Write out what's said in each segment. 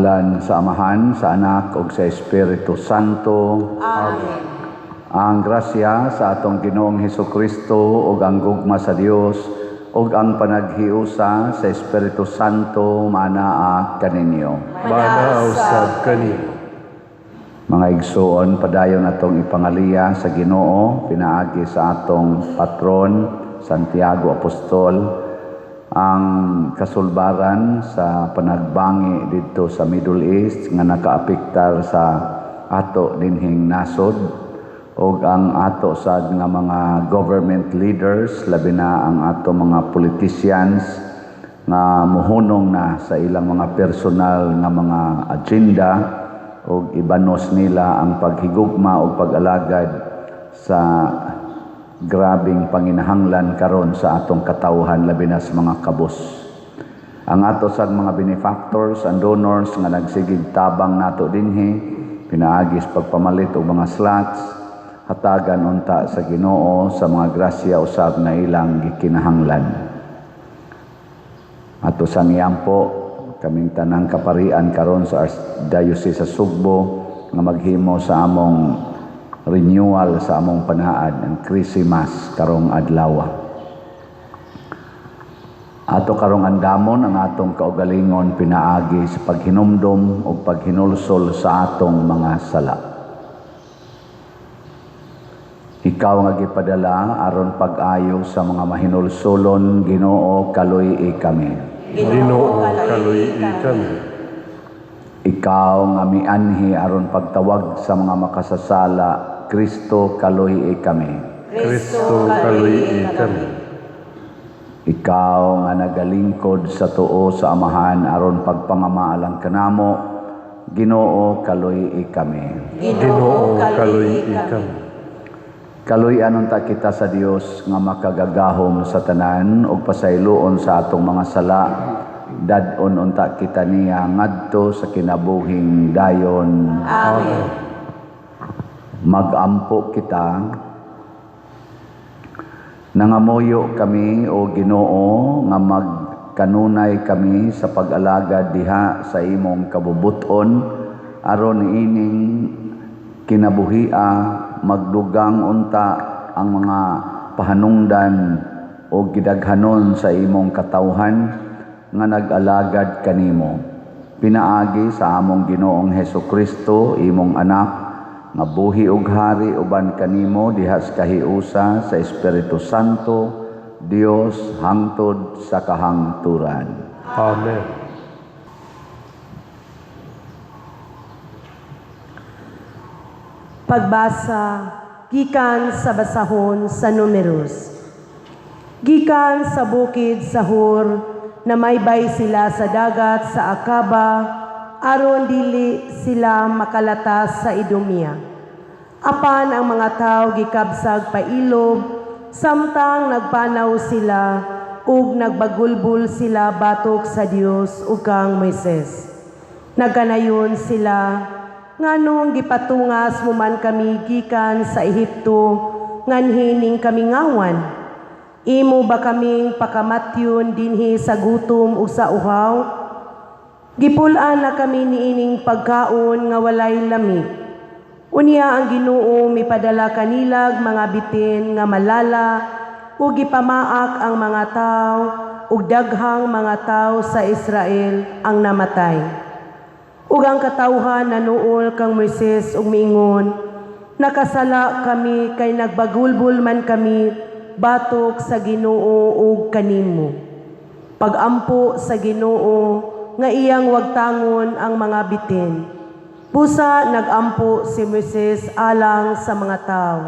Sa ngalan sa Amahan, sa Anak ug sa Espiritu Santo. Amen. Ang grasya sa atong Ginoong Hesukristo ug ang gugma sa Dios ug ang panaghiusa sa Espiritu Santo manaa kaninyo. Manaa usab kanimo. Mga igsuon, padayon atong ipangaliya sa Ginoo pinaagi sa atong patron Santiago Apostol ang kasulbaran sa panagbangi didto sa Middle East nga nakaapektar sa ato dinhing nasod ug ang ato sad nga mga government leaders, labi na ang ato mga politicians nga muhunong na sa ilang mga personal nga mga agenda ug ibanos nila ang paghigugma ug pag-alagad sa grabing panginahanglan karon sa atong katawhan, labi na sa mga kabus. Ang ato sa mga benefactors and donors nga nagsigig tabang nato dinhi pinaagi sa pagpamalit og mga slots, hatagan unta sa Ginoo sa mga grasya usab na ilang gikinahanglan. Ato sang iampo kaming tanang kaparian karon sa Archdiocese sa Sugbo nga maghimo sa among renewal sa among panaad, ang Christmas karong adlaw. Ato karong andamon ang atong kaugalingon pinaagi sa paghinumdom o paghinulsol sa atong mga sala. Ikaw nga gipadala aron pag-ayo sa mga mahinulsolon, Ginoo, kaluy-i kami. Ginoo, kaluy-i kami. Ikaw nga mianhi aron pagtawag sa mga makasasala, Kristo, kaluy-i kami. Kristo, kaluy-i kami. Ikaw nga nagalingkod sa tuo sa Amahan aron pagpangamaalang kanamo, Ginoo, kaluy-i kami. Ginoo, kaluy-i kami. Kaluy-an unta kita sa Dios nga makagagahom sa tanan ug pasayloon sa atong mga sala. Dad-on unta kita niya ngadto sa kinabuhing dayon. Amen. Magampo kita. Nangamuyo kami, o Ginoo, nga magkanunay kami sa pag-alagad diha sa imong kabubuton aron ining kinabuhia magdugang unta ang mga pahanungdan o gidaghanon sa imong katawhan nga nag-alagad kanimo. Pinaagi sa among Ginoong Hesukristo, imong anak, nga buhi ug hari uban kanimo diha sa kahiusa sa Espiritu Santo, Dios, hangtod sa kahangturan. Amen. Pagbasa gikan sa basahon sa Numeros. Gikan sa bukid sa Hor, namaybay sila sa dagat sa Akaba, aron dili sila makalatas sa Idumea. Apan ang mga tao gikabsag pailob, samtang nagpanaw sila ug nagbagulbul sila batok sa Dios ug kang Moises. Nagkanayon sila, "Nganong gipatungas mo man kami gikan sa Ehipto, nganhining kami ngawan? Imo ba kaming pakamatyon dinhi sa gutom ug sa uhaw? Gipul-an na kami niining pagkaon nga walay lami." Unya ang Ginoo mipadala kanilag mga bitin nga malala ug gipamaak ang mga tawo, ug daghang mga tawo sa Israel ang namatay. Ug ang katawhan nanuol kang Moises ug miingon, "Nakasala kami kay nagbagulbol man kami batok sa Ginoo ug kanimo." Pagampo sa Ginoo nga iyang wagtangon ang mga bitin. Busa nagampo si Moises alang sa mga tawo.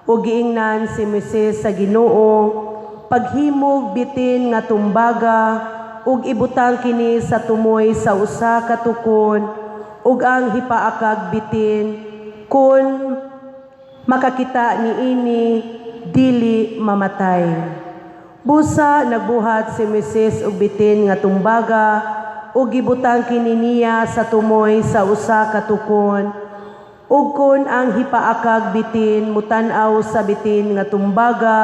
Ug giingnan si Moises sa Ginoo, "Paghimog bitin nga tumbaga ug ibutang kini sa tumoy sa usa ka tukon, ug ang hipaakag bitin, kun makakita niini, dili mamatay." Busa nagbuhat si Moises og bitin nga tumbaga ug gibutang kini niya sa tumoy sa usa ka tukon, ug kon ang hipaakag bitin mutan-aw sa bitin nga tumbaga,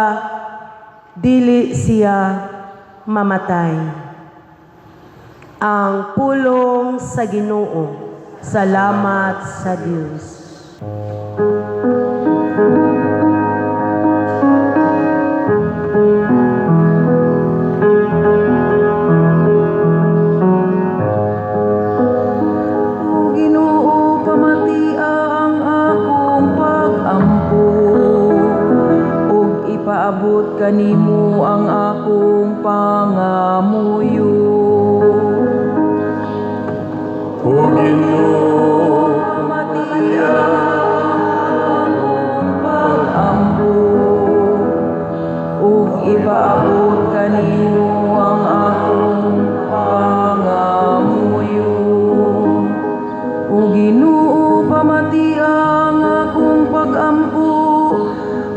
dili siya mamatay. Ang pulong sa Ginoo. Salamat sa Dios. O Ginoo, pamatia ang akong pag-ampo ug ipaabot kanimo ang akong pangamuyo. O Ginoo, Pamatia ang akong pag-ampo ug ipaabot kanimo ang akong pangamuyo. O Ginoo, pamatia ang akong pag-ampo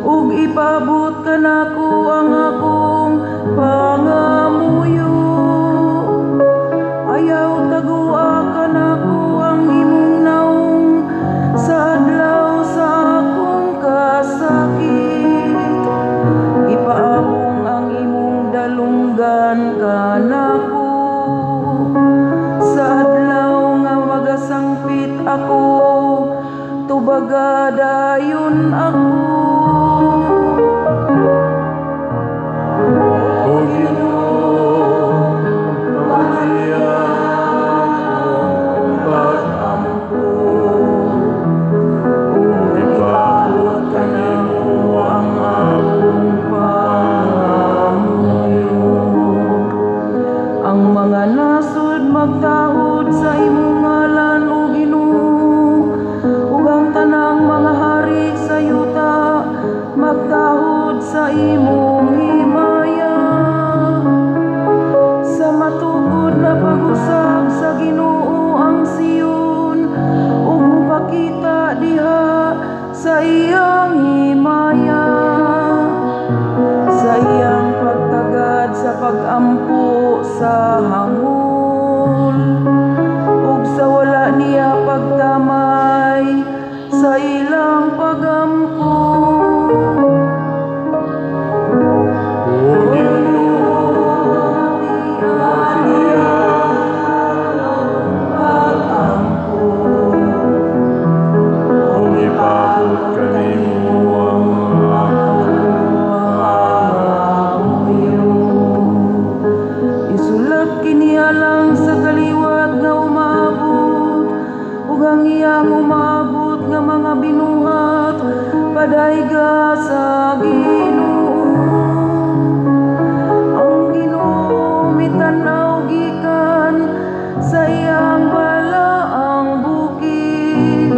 ug ipaabot kanako ang akong pangamuyo. Ayaw tagua kanako ang imong naong sa adlaw sa akong kasakit. Ipaabong ang imong dalunggan kanako sa adlaw nga magasangpit ako, tubaga dayon ako. O Ginoo, pamatia ang akong pag-ampo ug ipaabot kanimo ang akong pangamuyo. Ang mga nasod magtahod sa imong ngalan, o Ginoo, ug ang tanang mga hari sa yuta magtahod sa imong himaya. Sa matukod na pag-usab sa Ginoo ang Sion, ug mopakita diha sa iyang himaya, sa iyang pagtagad sa pag-ampo sa hangol ug sa wala niya pagdamay sa ilang pagampo. O Ginoo, pamatia Pag-ampo ug ipaabot kanimo ang akong pangamuyo. Isulat kini alang sa kaliwat nga umaabot ug ang iyang umaabot nga mga binuhat padayga sa Ginoo. Ang Ginoo mitan-aw gikan sa iyang balaang bukid.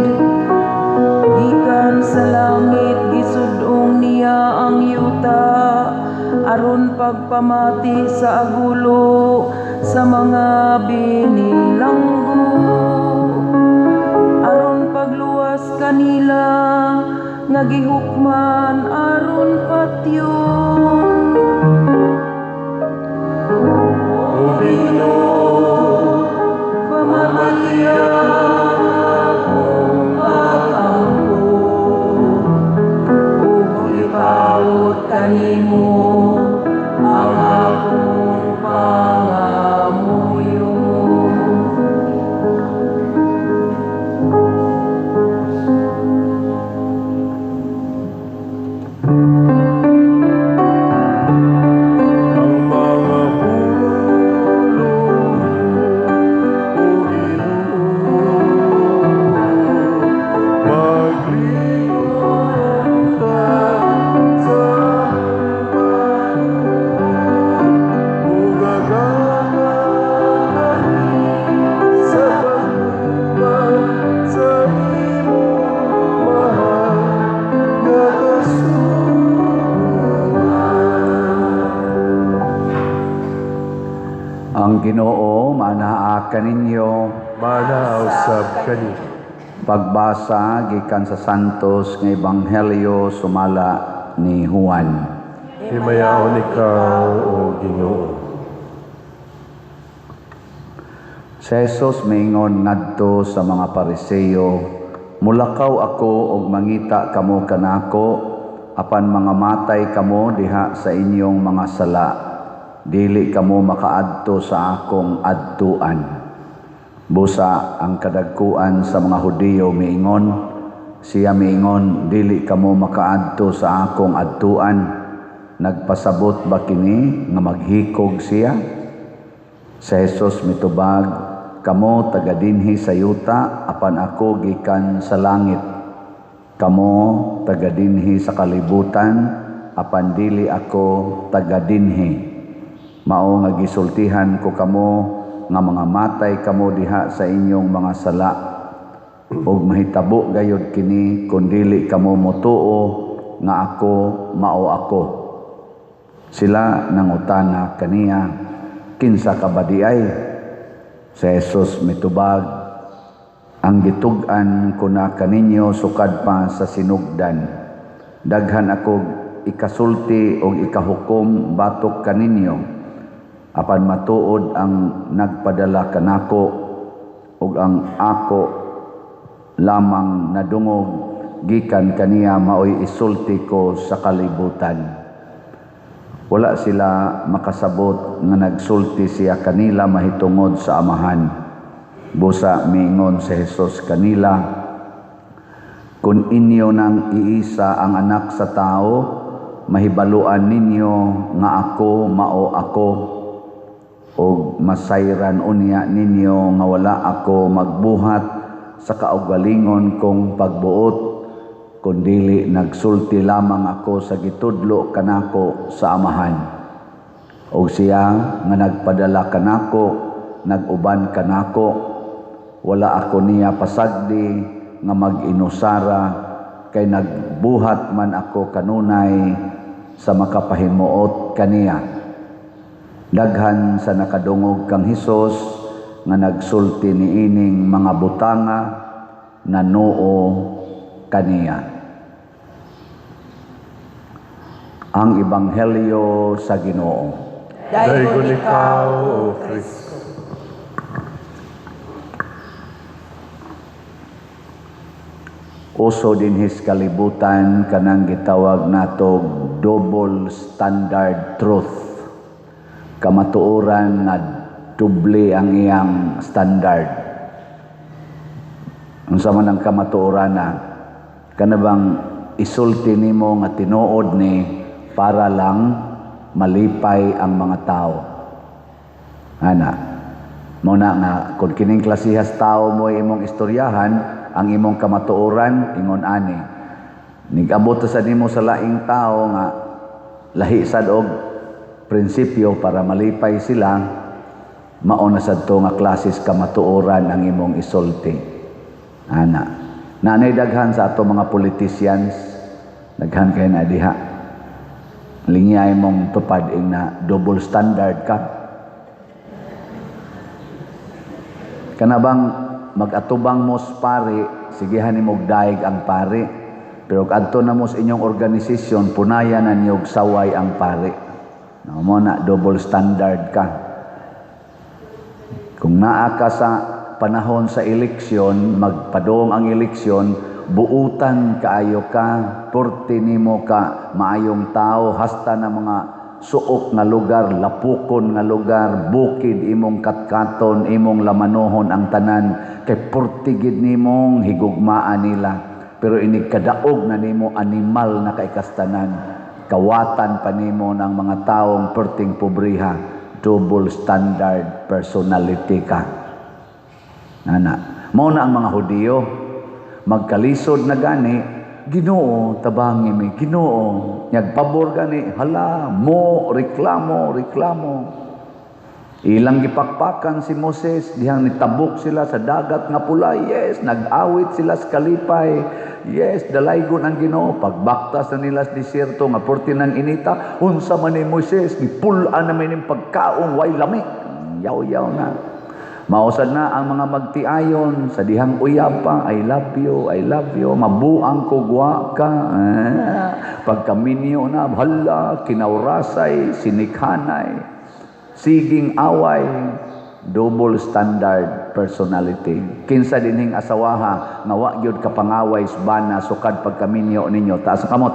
Gikan sa langit gisud-ong niya ang yuta aron pagpamati sa agulo sa mga binilanggo, aron pagluwas kanila nga gihukman aron patyon. O Ginoo, Pamatia akong pag-ampo ug ipaabot kanimo ang akong pangamuyo. Ang mga pulong o Ginoo, maglingkod sa ug agama sa pagtuman sa imong mahal nga kasuguan. Ang Ginoo manaa kaninyo. Manaa usab kaniyo. Pagbasa gikan sa Santos nga Ebanghelyo sumala ni Juan. Himayaon ikaw, O Ginoo. Si Jesus miingon ngadto sa mga Pariseo, "Mulakaw ako og mangita kamo kanako, apan mga matay kamo diha sa inyong mga sala. dili kamo makaadto sa akong adtuan. Busa ang kadagkuan sa mga Hudiyo miingon, siya miingon, dili kamo makaadto sa akong adtuan. Nagpasabot ba kini nga maghikog siya? Sa Jesus mitubag, kamo taga dinhi sa yuta, apan ako gikan sa langit. Kamo taga dinhi sa kalibutan, apan dili ako taga dinhi. Mao nga gisultihan ko kamo nga mga matay kamo diha sa inyong mga sala. Ug mahitabo gayud kini kun dili kamo motuo nga ako mao ako. Sila nangutana kaniya, kinsa ka ba di ay? Sa Jesus mitubag, ang gitug-an ko na kaninyo sukad pa sa sinugdan. Daghan ako ikasulti og ikahukom batok kaninyo, apan matuod ang nagpadala kanako ug ang ako lamang nadungog gikan kaniya maoy isulti ko sa kalibutan. Wala sila makasabot nga nagsulti siya kanila mahitungod sa Amahan. Busa miingon si Jesus kanila, kun inyo nang iisa ang anak sa tao, mahibaluan ninyo nga ako mao ako, ug masayran unya ninyo nga wala ako magbuhat sa kaugalingon kong pagbuot, kundili nagsulti lamang ako sa gitudlo kanako sa Amahan. Og siya nga nagpadala kanako, nag-uban kanako, wala ako niya pasagdi nga mag-inusara, kay nagbuhat man ako kanunay sa makapahimuot kaniya. Daghan sa nakadungog kang Hesus nga nagsulti niining mga butanga nanuo kaniya. Ang Ebanghelyo sa Ginoo. Daygon ikaw, O Kristo. Uso dinhis kalibutan kanang gitawag natog double standard truth. Kamatuoran nga doble ang iyang standard. Unsa man ang kamatuoran na kana bang isulti nimo nga tinuod ni para lang malipay ang mga tao. Ana, mo na nga kung kining klasihas tao mo imong istoryahan, ang imong kamatuoran ingon ani. Nigabot sa nimo sa laing tao nga lahi sad og prinsipyo para malipay sila, mao na sad to nga klases kamatuoran ang imong isulti. Ana, naanay daghan sa ato mga politicians, daghan kay na diha. Lingyay mong tupad ing na double standard ka. Kana bang mag-atubang mo sa pari, sigihan ni mog daig ang pari, pero adto na mo sa inyong organisasyon, punayan na niyog saway ang pari. No, mo na double standard ka. Kung naa ka sa panahon sa eleksyon, magpadong ang eleksyon, buutan kaayo ka, purti nimo ka maayong tao, hasta na mga suok nga lugar, lapukon nga lugar, bukid imong katkaton, imong lamanohon ang tanan, kay purti gid nimong higugmaan nila. Pero inig kadaog na nimo animal na kaikastanan, kawatan pa nimo ng mga taong perting pobriha, double standard personality ka. Ana, mao na ang mga Hudiyo, magkalisod na gani, Ginoo tabangi mi, Ginoo nyagpabor gani, hala mo reklamo, reklamo. Ilang gipakpakan si Moses dihang nitabok sila sa dagat nga pula. Yes, nag-awit sila sa kalipay. Yes, dalaygon ang Ginoo. Pagbaktas na nila sa disyerto nga purti ng inita, unsa man ni Moises, gipul-an na may ning pagkaon way lami. Yaw-yaw na. Mausad na ang mga magtiayon sa dihang uyab pa, I love you, I love you, mabuang ko gwa ka. Pagkaminyo na, hala, kinawrasay, sinikhanay, siging away, double standard personality. Kinsa dinhing asawaha nga wa gyud kapangaway bana sukad pagkaminyo ninyo, taas ang kamot.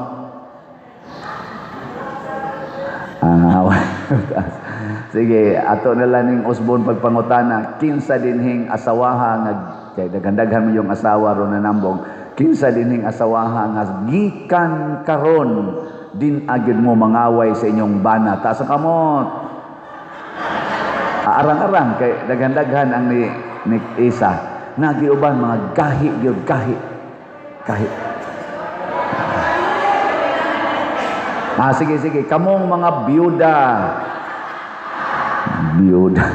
Sige, ato na lang ning usbon pagpangutana, kinsa dinhing asawaha nga, kay daghan-daghan mo yung asawa ron na nambong, kinsa dinhing asawaha nga gikan karon din agad mo mangaway sa inyong bana? Taas ang kamot. Arang-arang kay daghan-daghan ang ni isa. Nagiuban mga gahi gyud, gahi. Gahi. Ah, sige, sige. Kamong mga byuda. Byuda.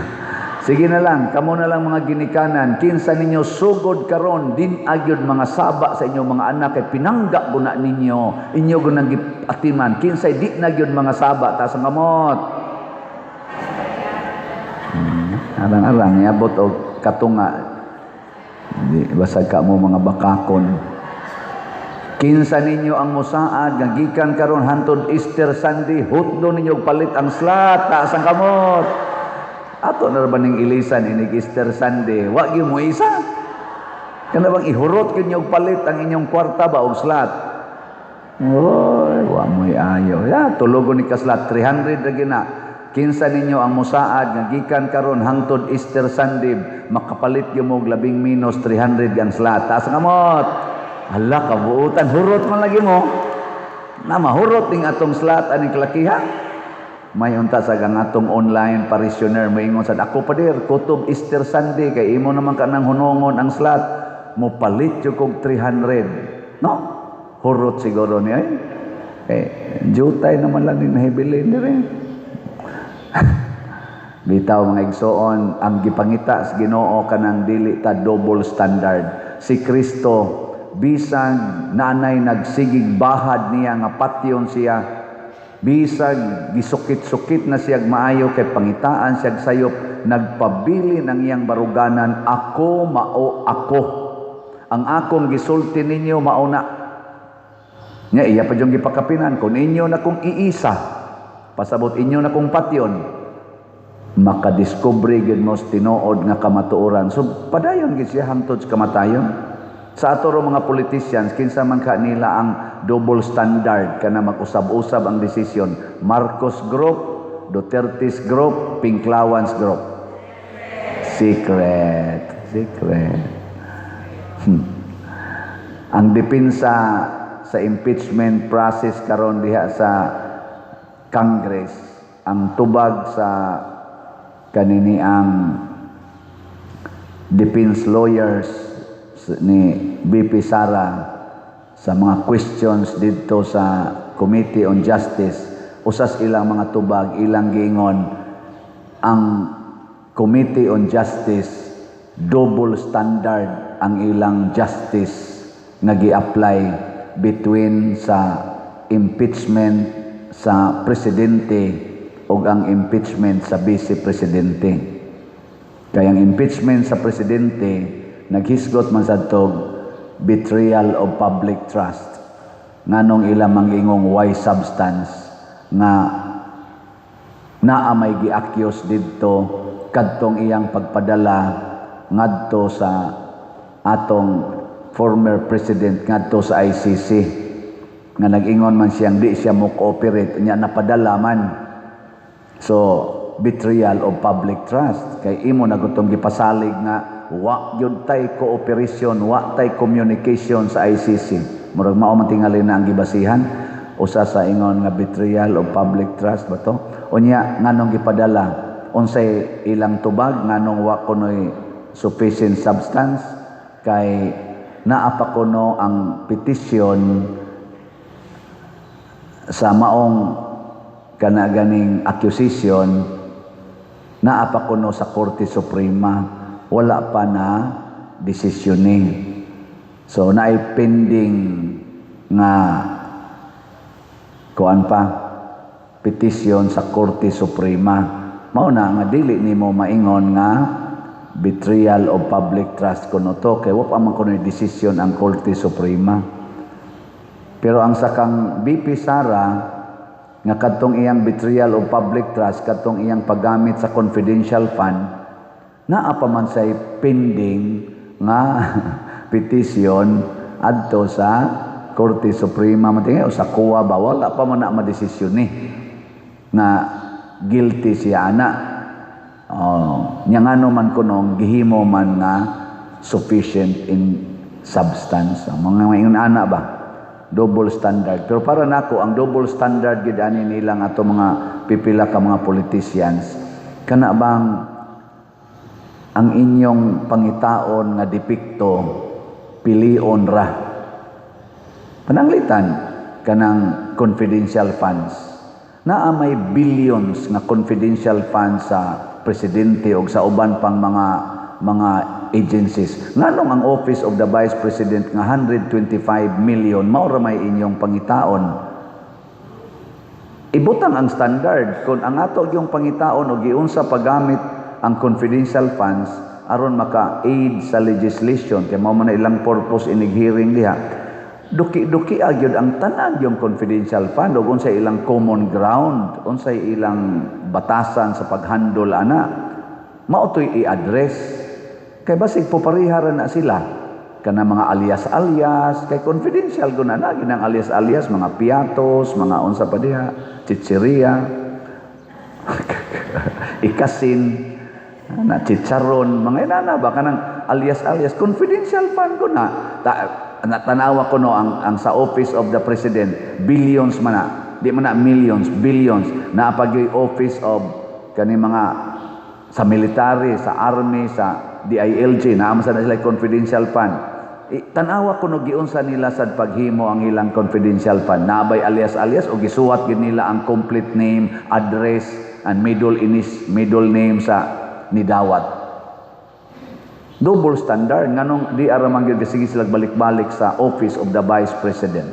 Sige na lang, kamo na lang mga ginikanan, kinsa ninyo sugod karon din agyod mga saba sa inyong mga anak kay pinangga guna ninyo, inyo gunang giatiman, kinsay di na gyud mga saba, taas ang kamot. Arang-arang niabot og katunga. Di basag ka mo mga bakakon. Kinsa ninyo ang musaad nga gikan karon hantod Easter Sunday hutdo ninyo palit ang slat, taas ang kamot. Ato na ra ba ning ilisan inig Easter Sunday, wa gyud mo isa. Kana bang ihurot gyud niyo palit ang inyong kwarta ba og slat? Oy, wa mo'y ayo. Ya, tulogon ni ka slat 300 ra gina. Kinsa ninyo ang musaad nga gikan karon hangtod Easter Sunday makapalit gyud mo og labing minus 300 ang slat? Taas ang kamot. Hala, kabuutan hurot man lagi mo. Na mahurot ning atong slat aning kalakihan. May unta sa ang atong online parishioner moingon sad ako, "Pader, kutob Easter Sunday kay imo naman kanang hunongon ang slat, mo palit jud kog 300." No? Hurot siguro ni ay. Eh, jutay naman lang ni nahibilin dire. Bitaw, mga igsoon, ang gipangita sa Ginoo kanang dili ta double standard. Si Kristo, bisag nanay nagsigig bahad niya nga patyon siya, bisag gisukit-sukit na siya maayo kay pangitaan siya sayop, nagpabili ng iyang baruganan, "Ako mao ako. Ang akong gisulti ninyo mao na." Nya iya pa yung gipakapinan kung inyo na kong iisa, pasabot inyo na kong patyon, makadiskubre gyud mo sa tinuod nga kamatuoran. So padayon gyud siya hangtod sa kamatayon. Sa ato ro mga politicians, kinsa man ka nila ang double standard kana mag-usab-usab ang desisyon? Marcos Group, Duterte's Group, Pinklawans Group. Secret, secret. Ang depensa sa impeachment process karon diha sa Congress, ang tubag sa kanini ang defense lawyers ni VP Sara sa mga questions didto sa Committee on Justice, usas ilang mga tubag, ilang giingon ang Committee on Justice, double standard ang ilang justice nga gi-apply between sa impeachment sa presidente o ang impeachment sa vice presidente. Kaya ang impeachment sa presidente naghisgot man sa tog betrayal of public trust. Nganong ilang mangingong why substance nga naa may gi-accuse didto kadtong iyang pagpadala ngadto sa atong former president ngadto sa ICC, nga nag-ingon man siyang di siya mo cooperate nya napadala man. So betrayal of public trust kay imo na gutong gipasalig nga wa gyud tay cooperation, wa tay communication sa ICC. Murag mao man tingali na ang gibasihan, usa sa ingon nga betrayal of public trust ba to. Unya nganong gipadala, unsay ilang tubag nganong wa kunoy sufficient substance? Kay naa pa kuno ang petition sa maong kana ganing accusation, naa pa kuno sa Korte Suprema, wala pa na desisyon ni. So naay pending nga kuan pa, petisyon sa Korte Suprema. Mao na nga dili nimo maingon nga betrayal of public trust kuno to kay wa pa man kuno desisyon ang Korte Suprema. Pero ang sakang VP Sara nga kadtong iyang betrayal of public trust, kadtong iyang paggamit sa confidential fund, naa pa man say pending nga petition adto sa Korte Suprema man tingali o sa COA ba, wala pa man na madesisyon ni nga guilty siya ana. Oh, nya ngano man kunong gihimo man nga sufficient in substance. Mga maingon ana ba? Double standard. Pero para nako, ang double standard gid ani nilang ato mga pipila ka mga politicians, kana bang ang inyong pangitaon nga depekto pilion ra. Pananglitan kanang confidential funds. Naa may billions nga confidential funds sa presidente o sa uban pang mga agencies. Nganong ang Office of the Vice President nga 125 million mao ra may inyong pangitaon? Ibutang ang standard kung ang ato yung pangitaon o giunsa paggamit ang confidential funds aron maka-aid sa legislation, kay mao man na ilang purpose inig hearing diha. Duki-duki gyud ang tanan yung confidential fund ug unsay ilang common ground, unsay ilang batasan sa paghandle ana, mao to'y i-address, kay basig popariha ra na sila kana mga alias-alias, kay confidential guna na ginang alias-alias, mga piatos, mga unsa pa diha, chichiria, ikasin na chicharon, mga inana ba, kanang alias-alias, confidential fund ko na. Ta, na tanawa ko no ang sa Office of the President, billions man na, di man na millions, billions. Naa pa gyoy office of kani mga sa military, sa army, sa DILG, naa man sa na sila confidential fund. Tanawa ko no giunsa nila sad paghimo ang ilang confidential fund. Naa bay alias-alias o gisuwat gid nila ang complete name, address and middle name sa nidawat? Double standard. Nganong di ara man gyud sige sila balik-balik sa Office of the Vice President?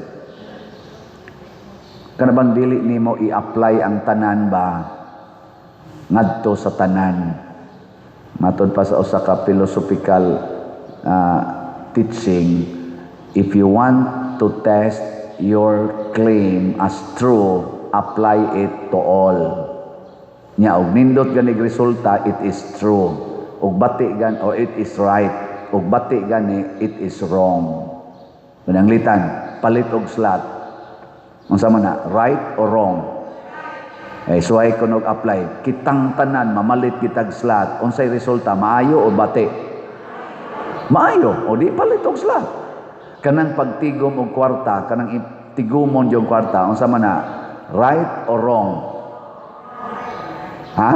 Kana bang dili nimo i-apply ang tanan ba ngadto sa tanan? Matod pa sa usa ka philosophical teaching, if you want to test your claim as true, apply it to all. Nya og nindot ganig resulta, it is true. Ug bati gan or it is right. Ug bati gani, it is wrong. Pananglitan, palit og slot. Unsa man na, right or wrong? Eh, suway ko nog apply. Kitang tanan, mamalit kitag slot. Unsay resulta, maayo o bati? Maayo. O di palit og slot. Kanang pagtigom og kwarta, kanang tigumon yung kwarta, unsa man na, right or wrong? Ha?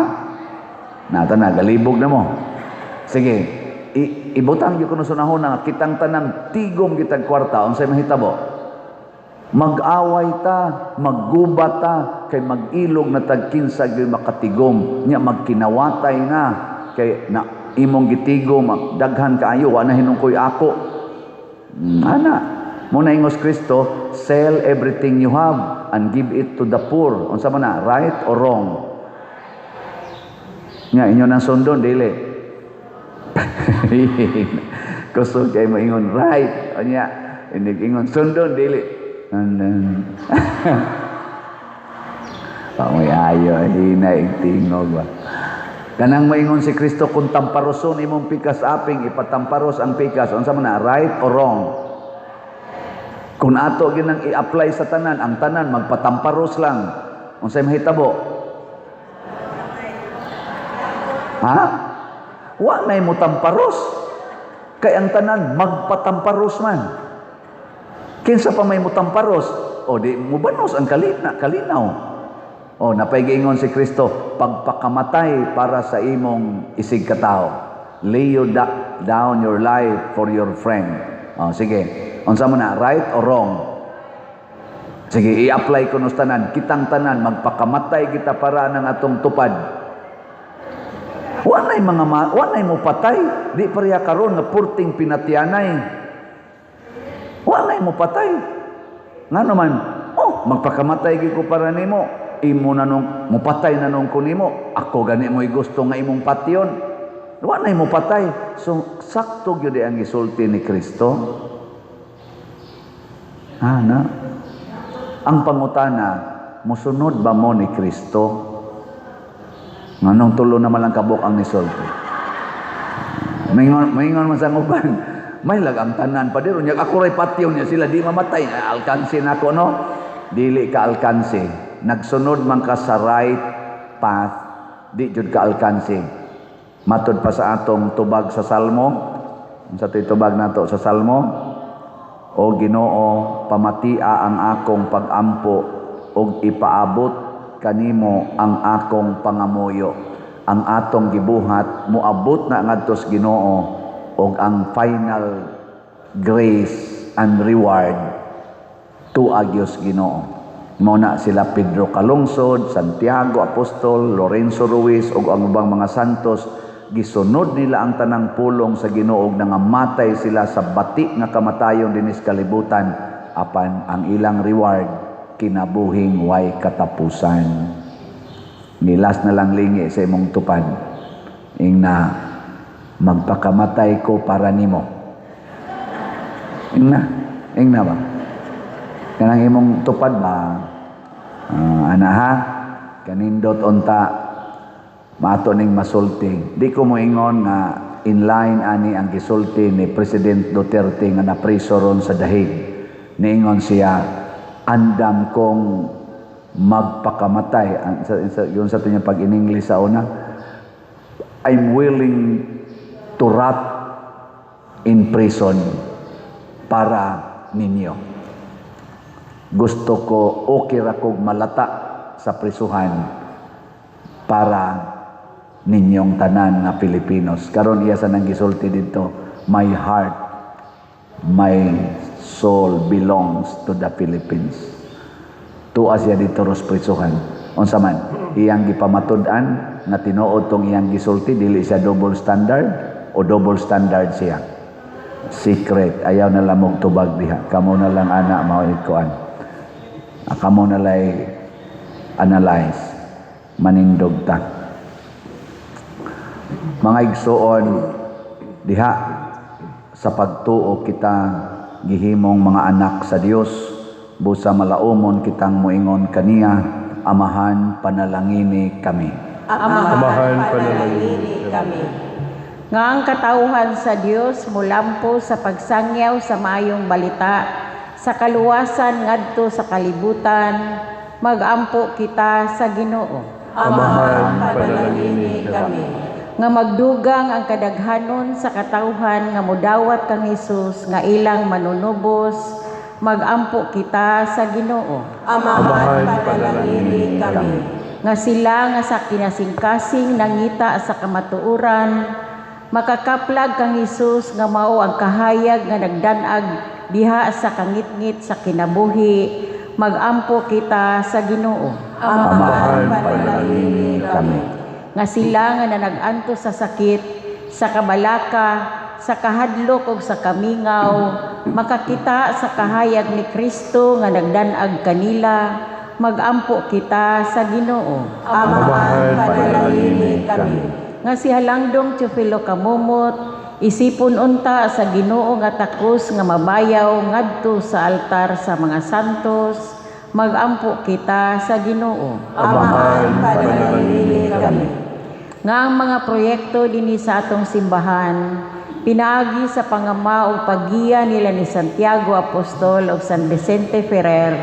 Nata na, galibog na mo. Sige, ibutang gyud kuno sa hunahuna nga kitang tanan tigom kitag kwarta, unsay mahitabo? Mag-away ta, maggubat ta, kay mag-ilog na tag kinsa gyud makatigom, nya magkinawatay na kay na imong gitigom daghan kaayo, wa na hinungkoy ako. Ana, mo na ingos Kristo, "Sell everything you have and give it to the poor." Unsa man na, right or wrong? Nga inyo nang sundon, dili? Kusog kay moingon right. Unya inig ingon sundon, dili. And then pamoy ayo hina tingog ba. Kanang moingon si Kristo, kung tamparoson imong pikas aping, ipatamparos ang pikas. Unsa man na, right or wrong? Kung ato ginang i-apply sa tanan, ang tanan magpatamparos lang. Unsay mahitabo? Ha? Wa nay mo tamparos. Kay ang tanan magpatamparos man. Kinsa pa may mutamparos? O di mubanos ang kalinaw. O napay giingon si Kristo, pagpakamatay para sa imong isig katawo. Lay you down your life for your friend. O sige. Unsa man na, right or wrong? Sige, i-apply ko no sa tanan, kitang tanan magpakamatay kita para ng atong tupad. Wa nay mga wa nay mo patay, di pareha karon nga purting pinatyanay. Wa nay mo patay. Ngano man, oh, magpakamatay gyud ko para nimo. Imo na nung mupatay na nung ko nimo. Ako gani mo'y gusto nga imong patyon. Wa nay mo patay. So sakto gyud ang gisulti ni Kristo. Ana. Ang pangutana, musunod ba mo ni Kristo? Nganong tulo naman lang kabuk ang nisulti? Maingon man sa uban, may lag ang tanan pa diro nya ako ray patyon niya sila di mamatay, alkansi nako no. Dili ka alkansi. Nagsunod man ka sa right path, di jud ka alkansi. Matod pa sa atong tubag sa Salmo, unsa to'y tubag nato sa Salmo? "O Ginoo, pamatia ang akong pagampo ug ipaabot kanimo ang akong pangamuyo." Ang atong gibuhat moabot na ngadto sa Ginoo ug ang final grace and reward tuag sa Ginoo. Mao na sila Pedro Calungsod, Santiago Apostol, Lorenzo Ruiz ug ang ubang mga santos, gisunod nila ang tanang pulong sa Ginoo ug nangamatay sila sa bati nga kamatayon dinis kalibutan, apan ang ilang reward, kinabuhing way katapusan. Nilas na lang lingi sa imong tupad. Ingna, "Magpakamatay ko para nimo." Ingna, ingna ba? Kanang imong tupad ba? Ana ha, kanindot unta maato ning masulti. Di ko moingon nga in line ani ang gisulti ni President Duterte nga napriso ron sa Dahig. Niingon siya, "Andam kong magpakamatay." Ang, sa, yun sa tunyang pag in English sa una, "I'm willing to rot in prison para ninyo. Gusto ko, okay ra kog malata sa prisuhan para ninyong tanan nga Pilipinos." Karon iya sa nang gisulti dito, "My heart, my soul belongs to the Philippines." Tuwa siya dito ros prisuhan. Unsa man, iyang gipamatud-an nga tinuod tong iyang gisulti, dili siya double standard o double standard siya. Secret, ayaw na lang mong tubag diha. Kamo na lang ana mao kuan. Kamo na lay analyze. Manindog ta. Mga igsuon, diha sa pagtuo kita gihimong mga anak sa Dios, busa malaumon kitang moingon kaniya, "Amahan, panalangini kami." Amahan, panalangini kami. Nga ang katawhan sa Dios mulampo sa pagsangyaw sa maayong balita sa kaluwasan ngadto sa kalibutan, magampo kita sa Ginoo. Amahan, panalangini kami. Nga magdugang ang kadaghanon sa katawhan nga mudawat kang Hesus nga ilang manunubos, magampo kita sa Ginoo. Amahan, panalangini kami. Nga sila nga sa kinasingkasing nangita sa kamatuoran makakaplag kang Hesus nga mao ang kahayag nga nagdanag diha sa kangitngit sa kinabuhi, magampo kita sa Ginoo. Amahan, panalangini kami. Nga sila nga nanag-antos sa sakit, sa kabalaka, sa kahadlok ug sa kamingaw makakita sa kahayag ni Kristo nga nagdanag kanila, magampo kita sa Ginoo. Amahan, panalangini kami. Nga si Halangdong Teofilo Camomot isipon unta sa Ginoo nga takos nga mabayaw ngadto sa altar sa mga santos, magampo kita sa Ginoo. Amahan, panalangini kami. Nga ang mga proyekto dinhi sa atong simbahan pinaagi sa pangama ug paggiya nila ni Santiago Apostol ug San Vicente Ferrer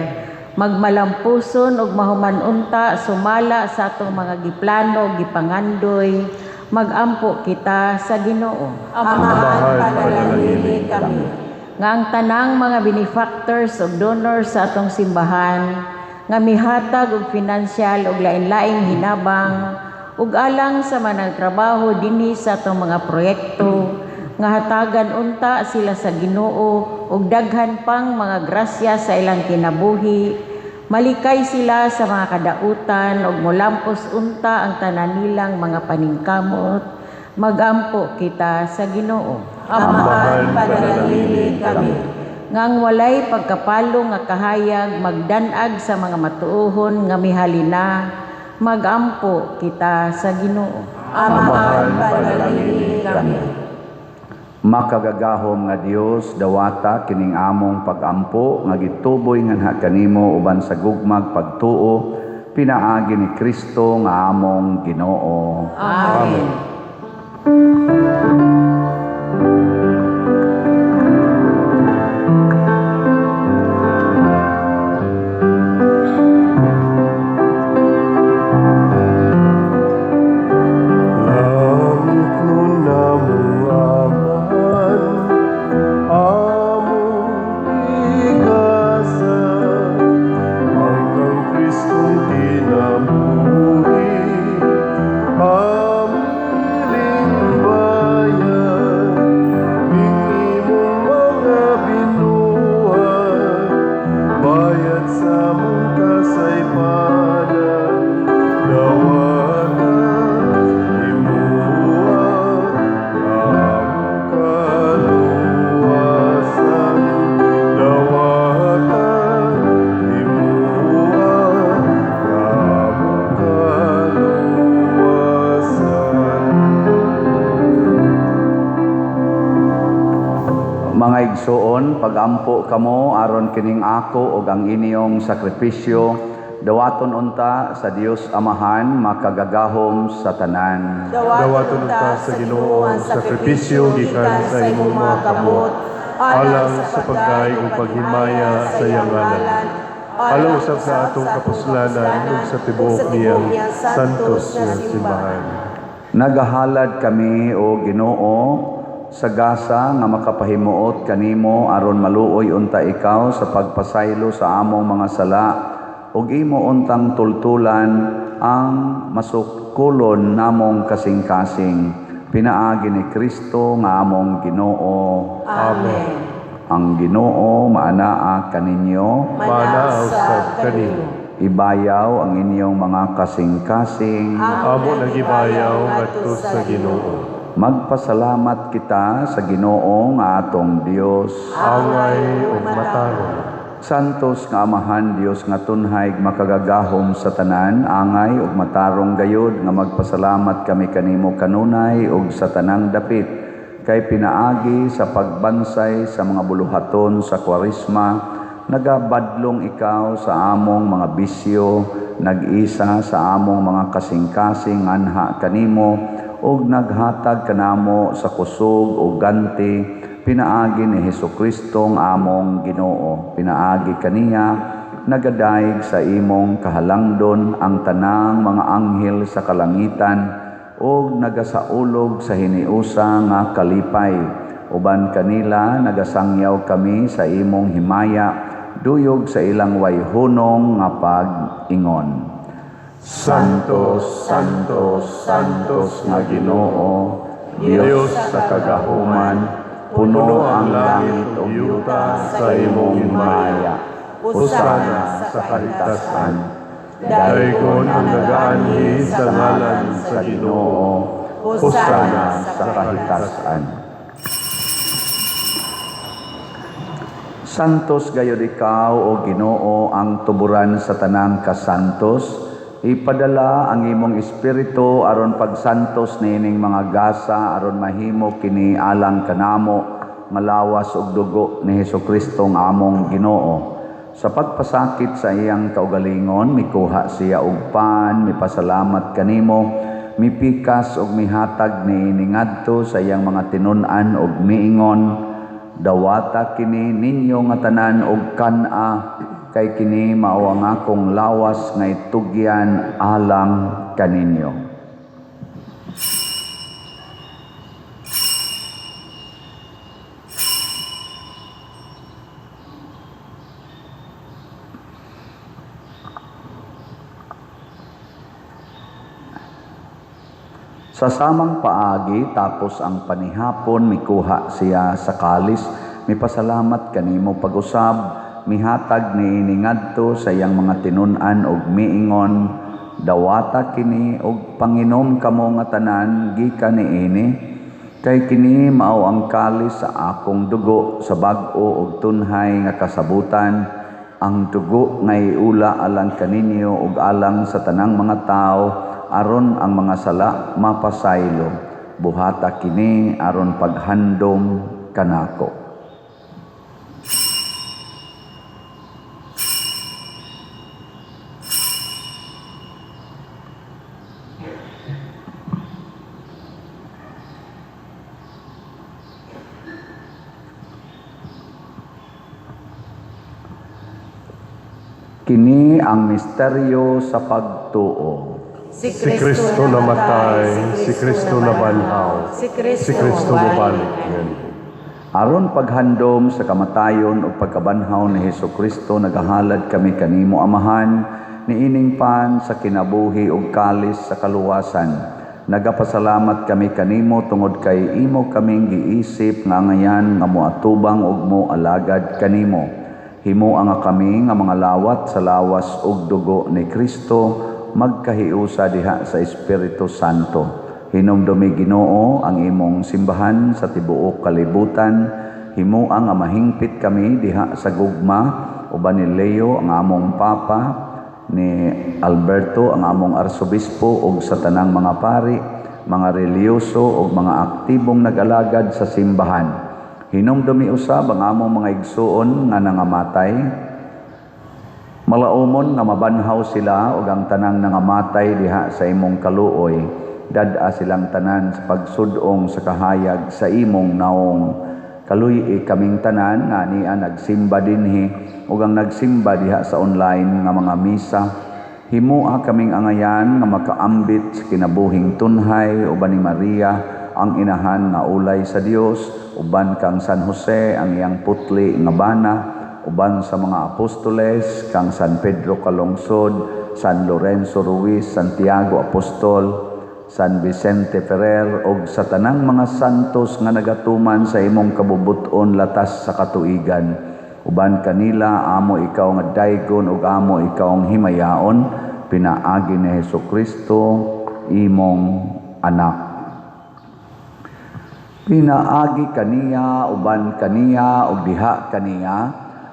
magmalampuson ug mahuman unta sumala sa atong mga giplano ug gipangandoy, magampo kita sa Ginoo. Amahan, panalangini kami. Nga ang tanang mga benefactors ug donors sa atong simbahan nga mihatag og financial ug lain-laing hinabang ug alang sa mga nagtrabaho dinhi sa atong mga proyekto, nga hatagan unta sila sa Ginoo og daghan pang mga grasya sa ilang kinabuhi, malikay sila sa mga kadautan ug molampos unta ang tanan nilang mga paningkamot, magampo kita sa Ginoo. Amahan, panalangini kami. Nga ang walay pagkapalo nga kahayag magdanag sa mga matuohon nga mihalina, magampo kita sa Ginoo. Amahan, panalangini kami. Makagagahom nga Dios, dawata kining among pagampo nga gituboy nganha kanimo uban sa gugmag pagtuo pinaagi ni Kristo nga among Ginoo. Amen. Amen. Bayad sa among kasaypanan, dawata imuha ang kaluwasan. Dawata imuha ang kaluwasan. Mga igsoon, pagampo kamo aron kining ako ug ang inyong sakripisyo dawaton unta sa Dios Amahan makagagahom sa tanan. Dawaton unta sa Ginoo ang sakripisyo gikan sa imong mga kamot, alang sa pagdayeg ug paghimaya sa iyang ngalan, alang usab sa atong kapuslanan ug sa tibuok niyang santos nga simbahan. Nagahalad kami, o Ginoo, sa gasa nga makapahimuot kanimo aron maluoy unta ikaw sa pagpasaylo sa among mga sala ug imo untang tultulan ang masukulon namong kasing-kasing, pinaagi ni Kristo nga among Ginoo. Amen. Ang Ginoo maanaa kaninyo. Maanaa usab kanimo. Ibayaw ang inyong mga kasing-kasing. Amo nagibayaw ngadto sa Ginoo. Magpasalamat kita sa Ginoo nga atong Dios. Angay ug matarong. Santos nga Amahan, Dios nga tunhay makagagahom sa tanan, angay ug matarong gayod nga magpasalamat kami kanimo kanunay ug sa tanang dapit, kay pinaagi sa pagbansay sa mga buluhaton sa Kwaresma, nagabadlong ikaw sa among mga bisyo, nag-isa sa among mga kasing-kasing anha kanimo, ug naghatag kanamo sa kusog ug ganti, pinaagi ni Hesukristo ang among Ginoo. Pinaagi kaniya nagadayeg sa imong kahalangdon ang tanang mga anghel sa kalangitan ug nagasaulog sa hiniusa nga kalipay. Uban kanila nagasangyaw kami sa imong himaya, duyog sa ilang wayhunong nga pag-ingon. Santos, Santos, Santos nga Ginoo, Dios sa kagahuman, puno ang langit ug yuta sa imong himaya. Hosana sa kahitasan. Daygon ang nagaanhi sa ngalan sa Ginoo. Hosana sa kahitasan. Santos gayud ikaw, o Ginoo, ang tuburan sa tanang kasantos. Ipadala ang imong espiritu aron pagsantos niining mga gasa, aron mahimo kini alang kanamo nga lawas ug dugo ni Hesukristo nga among Ginoo. Sa pagpasakit sa iyang kaugalingon, mikuha siya og pan, mipasalamat kanimo, mipikas ug mihatag niini ngadto sa iyang mga tinun-an ug miingon, dawata kini ninyo nga tanan og kan-a, kay kini mao ang akong lawas nga itugyan alang kaninyo. Sa samang paagi, tapos ang panihapon, mikuha siya sa kalis, mipasalamat kanimo pag-usab, mihatag niini ngadto sa iyang mga tinun-an og miingon, dawata kini og panginom kamo nga tanan gikan niini, kay kini mao ang kalis sa akong dugo sa bag-o og tunhay nga kasabutan, ang dugo nga iula alang kaninyo ug alang sa tanang mga tawo, aron ang mga sala mapasaylo. Buhata kini aron paghandom kanako. Kini ang misteryo sa pagtuo. Si Kristo namatay, si Kristo nabanhaw, si si Kristo mobalik. Aron paghandom sa kamatayon ug pagkabanhaw ni Hesukristo, nagahalad kami kanimo Amahan, niining pan sa kinabuhi ug kalis sa kaluwasan. Nagapasalamat kami kanimo tungod kay imo kaming giisip nga ngayan nga moatubang ug moalagad kanimo. Himoa nga kami nga mga lawat sa lawas ug dugo ni Kristo magkahiusa diha sa Espiritu Santo. Hinumdumi, Ginoo, ang imong simbahan sa tibuok kalibutan. Himoa nga mahingpit kami diha sa gugma uban ni Leo ang among Papa, ni Alberto ang among arsobispo ug sa tanang mga pari, mga relihiyoso ug mga aktibong nag-alagad sa simbahan. Hinumdumi usab ang among mga igsuon nga nangamatay. Malaumon nga mabanhaw sila ug ang tanang nangamatay diha sa imong kaluoy. Dad-a silang tanan sa pagsud-ong sa kahayag sa imong naong. Kaluy-i kaming tanan nga ania nagsimba dinhi ug ang nagsimba diha sa online nga mga misa. Himoa kaming angayan nga makaambit sa kinabuhing tunhay uban ni Maria ang inahan nga ulay sa Dios, uban kang San Jose ang iyang putli nga bana, uban sa mga apostoles, kang San Pedro Calungsod, San Lorenzo Ruiz, Santiago Apostol, San Vicente Ferrer ug sa tanang mga santos nga nagatuman sa imong kabubut-on latas sa katuigan. Uban kanila amo ikaw nga daygon ug amo ikaw ang himayaon pinaagi ni Hesus Kristo, imong anak. Pinaagi kaniya, uban kaniya ug diha kaniya,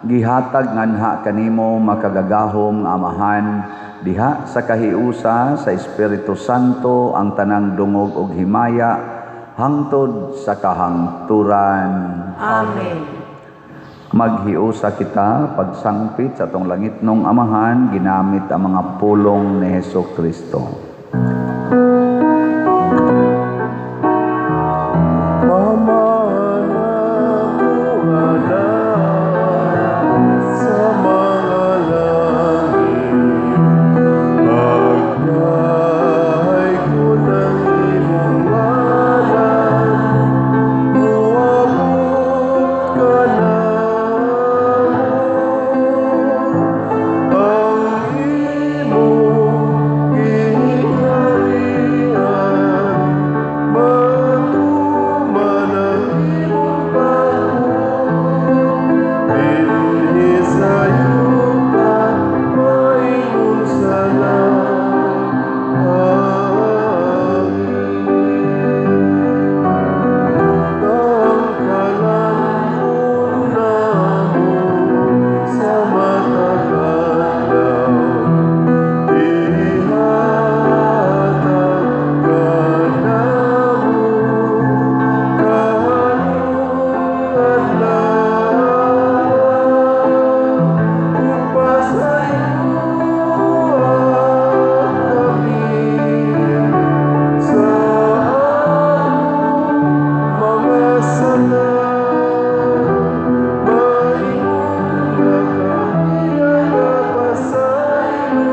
gihatag nganha kanimo, makagagahom nga Amahan, diha sa kahiusa sa Espiritu Santo ang tanang dungog ug himaya hangtod sa kahangturan. Amen. Maghiusa kita pagsangpit sa atong langitnong Amahan ginamit ang mga pulong ni Hesus Kristo. Amahan akong anak sa mga langit, Pagdaygon ang imong ngalan, Moabot ka namo, Ang imong gingharian, Matuman ang imong pagbuot, Dinhi sa yuta, maingon sa langit. Ang kalan-on namo sa matag adlaw, Ihatag kanamo karong adlaw, Ug pasayloa kami sa among mga sala, Maingon nga kami nagapasaylo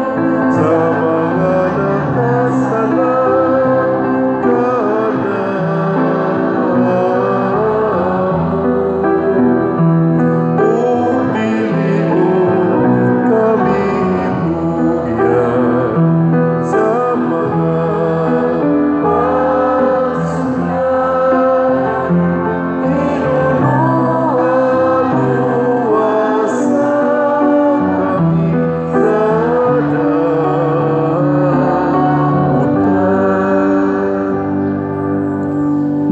sa mga nakasala kanamo. Ug dili mo kami tugyan sa mga pagsulay, Hinunoa luwasa kami sa dautan.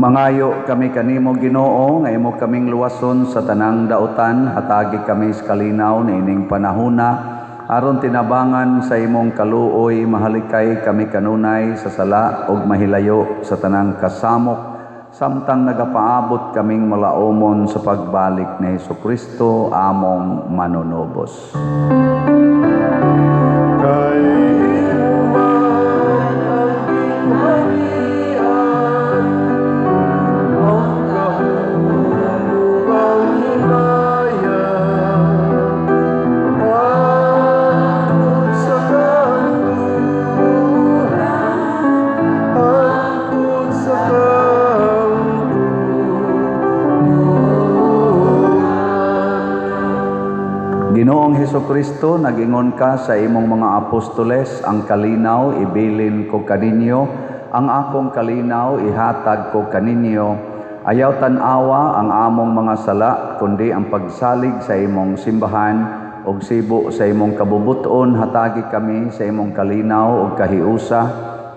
Mangayo kami kanimo, Ginoo, nga imo kaming luwason sa tanang dautan. Hatagi kami sa kalinaw niining panahuna aron tinabangan sa imong kaluoy mahalikay kami kanunay sa sala ug mahilayo sa tanang kasamok samtang nagapaabot kaming malaumon sa pagbalik ni Hesukristo among manunubos. Kay imo man ang gingharian, ang gahom ug ang himaya, hangtod sa kahangturan, hangtod sa kahangturan. Ginoong Hesukristo, nagingon ka sa imong mga apostoles, "Ang kalinaw ibilin ko kaninyo, ang akong kalinaw ihatag ko kaninyo." Ayaw tan-awa ang among mga sala, kundi ang pagsalig sa imong simbahan ug sibo sa imong kabubuton, hatagi kami sa imong kalinaw ug kahiusa,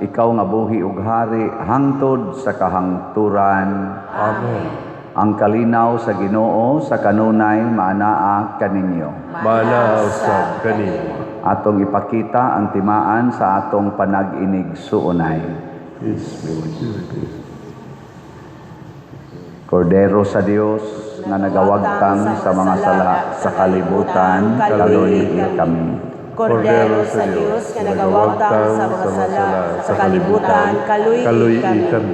ikaw nga buhi ug hari hangtod sa kahangturan. Amen. Ang kalinaw sa Ginoo sa kanunay maanaa kaninyo. Maanaa usab kanimo. Atong ipakita ang timaan sa atong panag-inig-suunay. Peace be with you. Kordero sa Dios nga nagawagtang sa mga sala sa kalibutan, kaluy kami. Kordero sa Dios nga nagawagtang sa mga sala sa kalibutan, kaluy kami.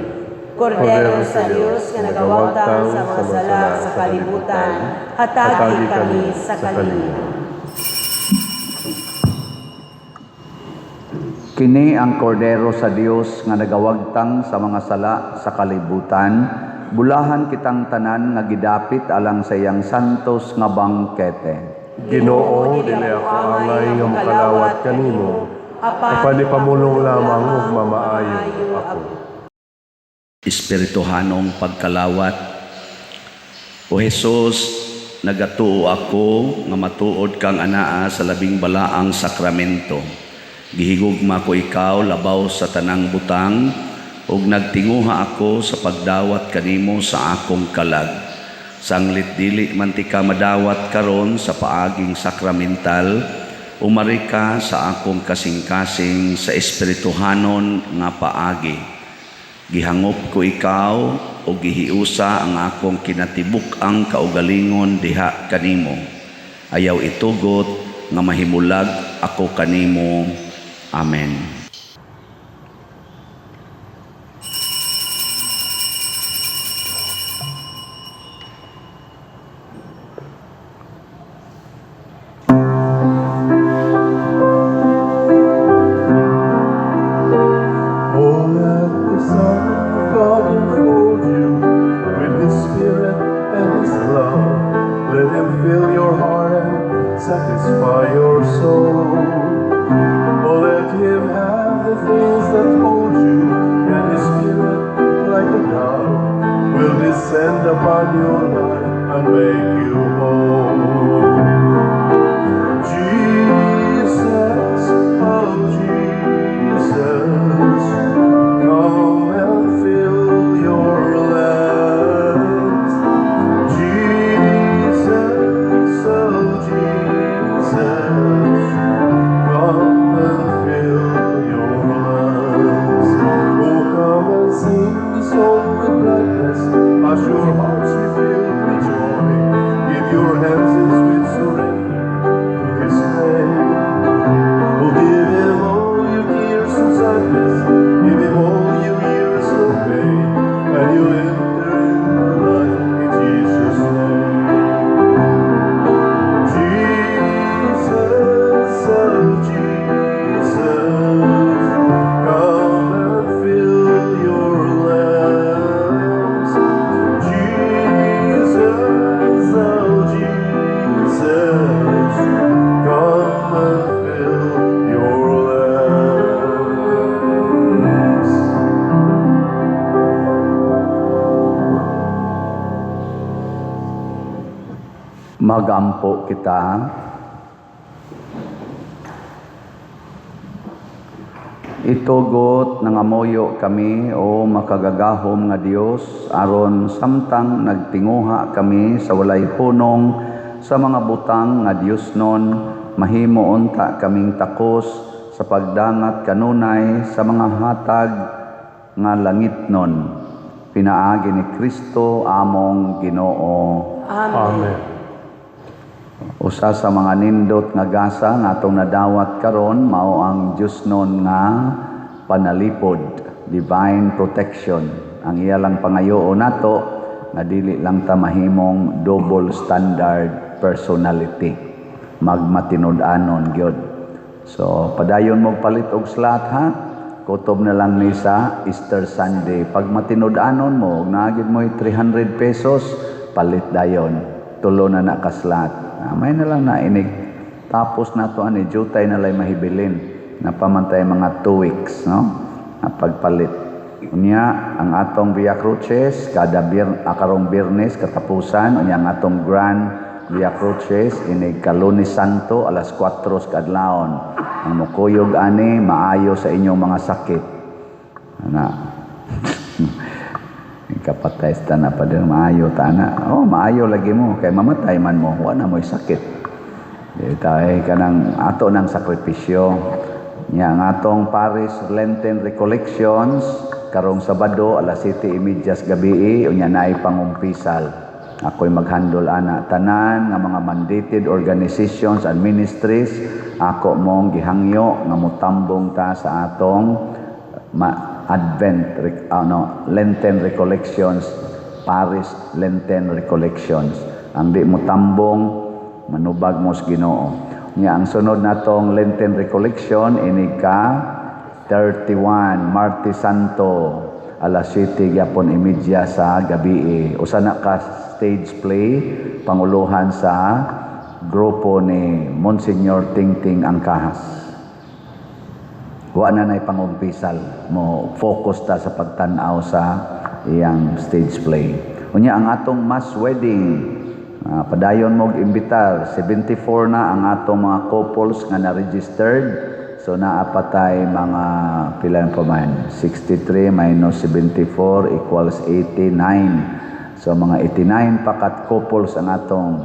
Kordero sa Dios nga nagawagtang sa mga sala sa kalibutan, hatagi kami sa kalinaw. Kini ang kordero sa Dios nga nagawagtang sa mga sala sa kalibutan, bulahan kitang tanan nga gidapit alang sa iyang santos nga bangkete. Ginoo, dili ako angay nga makalawat kanimo, apan ipamulong lamang ug mamaayo ako. Espirituhanong pagkalawat. O Hesus, nagatuo ako nga matuod kang anaa sa labing balaang sakramento. Gihigugma ko ikaw labaw sa tanang butang ug nagtinguha ako sa pagdawat kanimo sa akong kalag. Sanglit dili man tika madawat karon sa paaging sakramental, umari ka sa akong kasing-kasing sa espirituhanon nga paagi. Gihangop ko ikaw o gihiusa ang akong kinatibuk-ang kaugalingon diha kanimo. Ayaw itugot nga mahimulag ako kanimo. Amen. Oh, let the Son of God enfold you with His Spirit and His love. Let Him fill your heart and satisfy your soul. Oh, let Him have the things that hold you, and His Spirit, like a dove, will descend upon your life and make you whole. Jesus, oh Jesus, come and fill your lands. Jesus, oh Jesus, come and fill your lands. Oh, come and sing the song with gladness as your hearts be filled with joy. Give your hands in sweet surrender to His name. Oh, give Him all your tears and sadness. Give Him all your years of pain, and you'll enter into life in Jesus' name. Jesus, oh Jesus, come and fill your lamps. Jesus, oh Jesus, come and fill your lamps. Magampo kita. Itugot nangamuyo kami, o makagagahom nga Dios, aron samtang nagtinguha kami sa walay hunong sa mga butang nga Dios nun, mahimo unta kaming takos sa pagdangat kanunay sa mga hatag nga langit nun. Pinaagi ni Kristo among Ginoo. Amen. Usa sa mga nindot nga gasa nga atong nadawat karon mao ang Dios nun nga panalipod, divine protection. Ang iya lang pangayoon nato nga dili lang ta mahimong double standard personality. Magmatinud-anon gyud. So padayon mo palit og slot ha. Kutob na lang ni sa Easter Sunday. Pag matinud-anon mo, naa gyud mo 300 pesos, palit dayon. Tulo na na ka slot. May na lang na inig. Tapos na to ani jutay na lay mahibilin. Napamantay mga 2 weeks, no? Na pagpalit. Unya ang atong Via Crucis kada karong Biyernes katapusan. Unya ang atong Grand Via Crucis inig ka Lunes Santo, alas 4 sa kadlawon. Ang mukuyog ani, maayo sa inyong mga sakit. Ana. Kapatay sa na pa din, maayo ta na. Oh, maayo lagi mo kay mamatay man mo, wa na mo'y sakit. Di tayo kanang ato ng sakripisyo. Nya ang atong Parish Lenten Recollections karong Sabado, alas 7:30 sa gabi, unya naay pangumpisal. Ako'y maghandol ana. Tanan nga mga mandated organizations and ministries, ako mong gihangyo nga mutambong ta sa atong Advent ano, Lenten Recollections, Parish Lenten Recollections. Ang di mo tambong, manubag mo sa Ginoo. Nya ang sunod natong Lenten Recollection inig ka 31, Martes Santo, alas 7 gyapon imedya sa gabi. Usa na ka stage play, panguluhan sa grupo ni Monsignor Tingting Angkahas. Wa na na'y pangumpisal, mo focus ta sa pagtan-aw sa iyang stage play. Unya ang atong mass wedding, padayon mog imbitar. 74 na ang atong mga couples nga na-registered. So naa pa tay mga pila pa man? 63 minus 74 equals 89. So mga 89 pa ka couples ang atong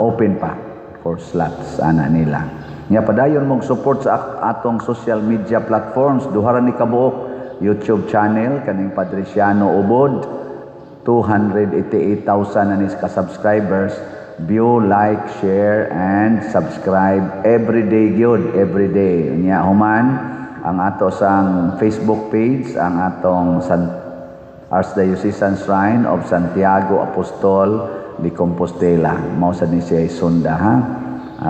open pa for slots ana nila. Nya padayon mong support sa atong social media platforms, duha ra ni kabuok: YouTube channel kaning Padriciano Ubod, 288,000 na ni ka subscribers. View, like, share and subscribe every day gyud, every day. Nya human ang ato sang Facebook page, ang atong Archdiocesan Shrine of Santiago Apostol de Compostela. Mao sad ni siya sunda ha,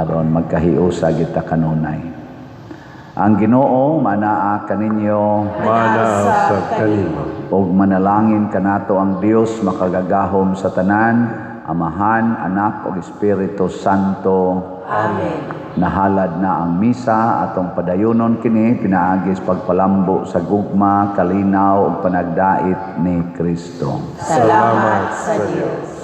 aron magkahiusa kita kanunay. Ang Ginoo manaa kaninyo. Mana sa kanimo. Ug manalangin kanato ang Dios makagagahom sa tanan, Amahan, Anak ug Espiritu Santo. Amen. Nahalad na ang misa, atong padayunon kini pinaagi sa pagpalambo sa gugma, kalinaw ug panagdait ni Kristo. Salamat sa Dios.